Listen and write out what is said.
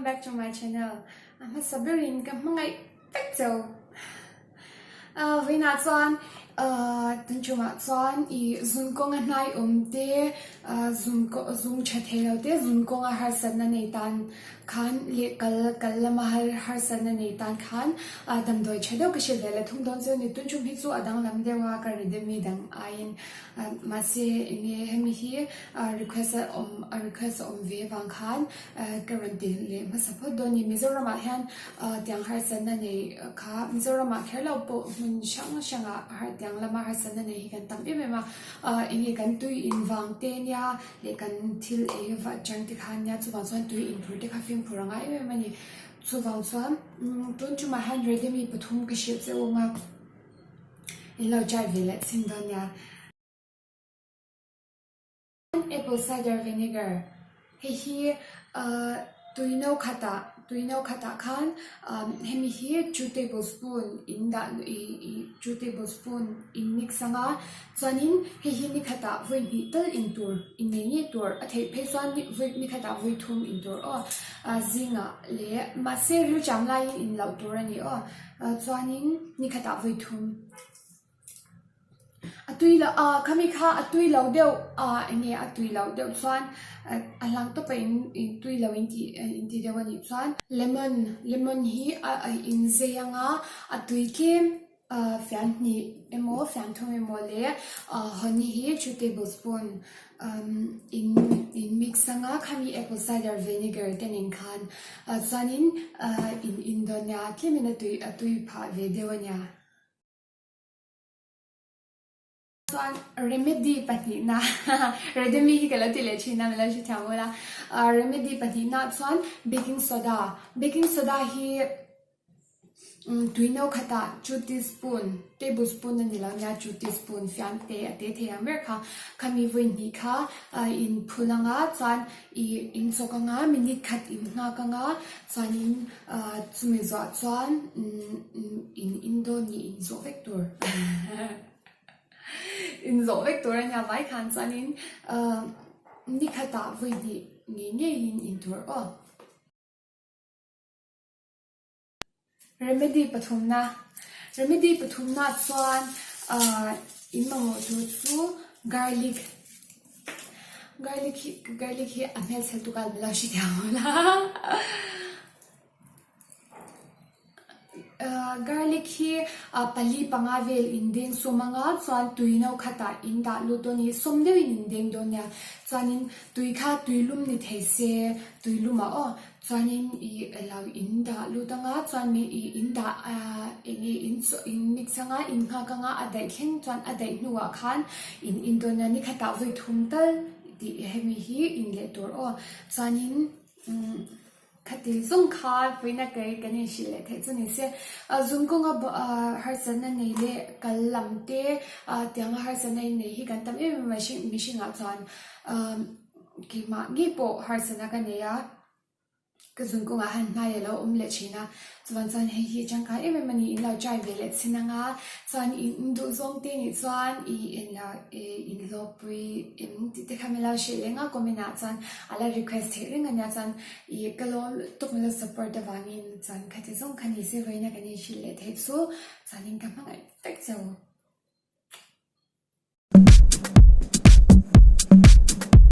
Welcome back to my channel. A hmasa berin ka hmangaih vek cheu. Vawiinah chuan tun tumah chuan i zun kawnga hnai awm te, zun zung tha thei lo te, zun kawnga harsatna nei tan khan leh kal kal lama harsatna nei tan khan damdawi tha deuh ka hrilh ve leh thung dawn chu a ni. Tun tum hi chu a danglam deuh a, ka ridemi dang aiin mahse enge hemi hi request a awm a request a awm ve vang khan ka rawn ti leh hmasa phawt dawn a ni. Mizoramah hian tiang harsatna nei kha Mizoramah kher lo pawh hmun hrang hrangah tiang lama harsatna nei hi kan tam em em a, enge kan tui in vang te nia leh kan thil ei atang te khan nia chuvang chuan tui in phur te kha fimkhur a ngai em em a ni. Chuvang chuan tun tumah hian Redmi pathum ka hrilh che ung a, in lo try ve leh chhin dawn nia. Apple cider vinegar hei hi tui no khatah tui no khatah khan hemi hi two tablespoon in dah ih two tablespoon in mix ang a chuanin hei hi ni khatah vawi hnih tal in tur in nei ngei tur a theih phei chuan vawi ni khatah vawi thum in tur aw zingah leh mahse rilṭam laiin in loh tur a ni aw chuanin ni khatah vawi thum. A tui loh ah khami kha a tui lo deuh ah eng nge a tui loh deuh chuan a hlang tawp a in in tui lo in tih in ti deuh a nih chuan lemon lemon hi a in zei anga a tui tlem ah fian hnih emaw fian thum emaw leh ah honey hi two tablespoon in in mix anga khami apple cider vinegar te nen khan chuanin in in dawn nia tlemin a tui a tui phah ve deuh a nia. Chuan remedy pahnihna redemy hi ka lo ti leh thin a min lo hre thiam ula remedy pahnihna chuan baking soda baking soda hi tui no khatah two teaspoon tablespoon a ni lo nia two teaspoon fian te a te thei ang ber kha khami vawi hnih kha in phul anga chuan ih in chawk anga minute khat in nghak anga chuanin Chumi zawh chuan in in dawn nih in zawh vek tur in zawh vek tur a nia vai khan chuanin ni khatah vawi hnih ngei ngeiin in tur aw. Remedy pathumna Remedy pathumna chuan in mamawh tur chu garlic Garlic hi garlic hi a hmelchhe tuk a min lo hre thiam lo la ah garlic hi pali panga vel in deng sawm anga chuan tui no khatah in dah lut dawn a ni sawm deuhin in deng dawn nia chuanin tui kha tui lum ni thei se tui lumah aw Chuanin i lo in dah lut anga chuan mi i in dah eng nge in chaw in mix anga in nghak anga a daih thleng chuan a daih hnuah khan in in dawn a ni khatah vawi thum tal tih hemi hi in leh tur aw chuanin umm khati zawng kha vawiina kei kan inhrilh leh theih chu ni se zun kawnga harsatna nei leh kal lam te tianga harsatna in nei hi kan tam em em a mihringah chuan Keimah ngei pawh harsatna ka nei a, ka zun kawngah hian hnai a lo awm leh thin a, chuan chuan hei hi tangkai em em a ni, in lo try ve leh chin ang a, chuan in duh zawng te nih chuan i in hlawkpui em tih te kha min lo hrilh reng a comment ah chuan a la request theih reng a nia chuan i ka lawm lutuk min lo support avangin chuan khati zawng kha ni se vawiina kan inhrilh leh theih chu chuanin ka hmangaih vek che u.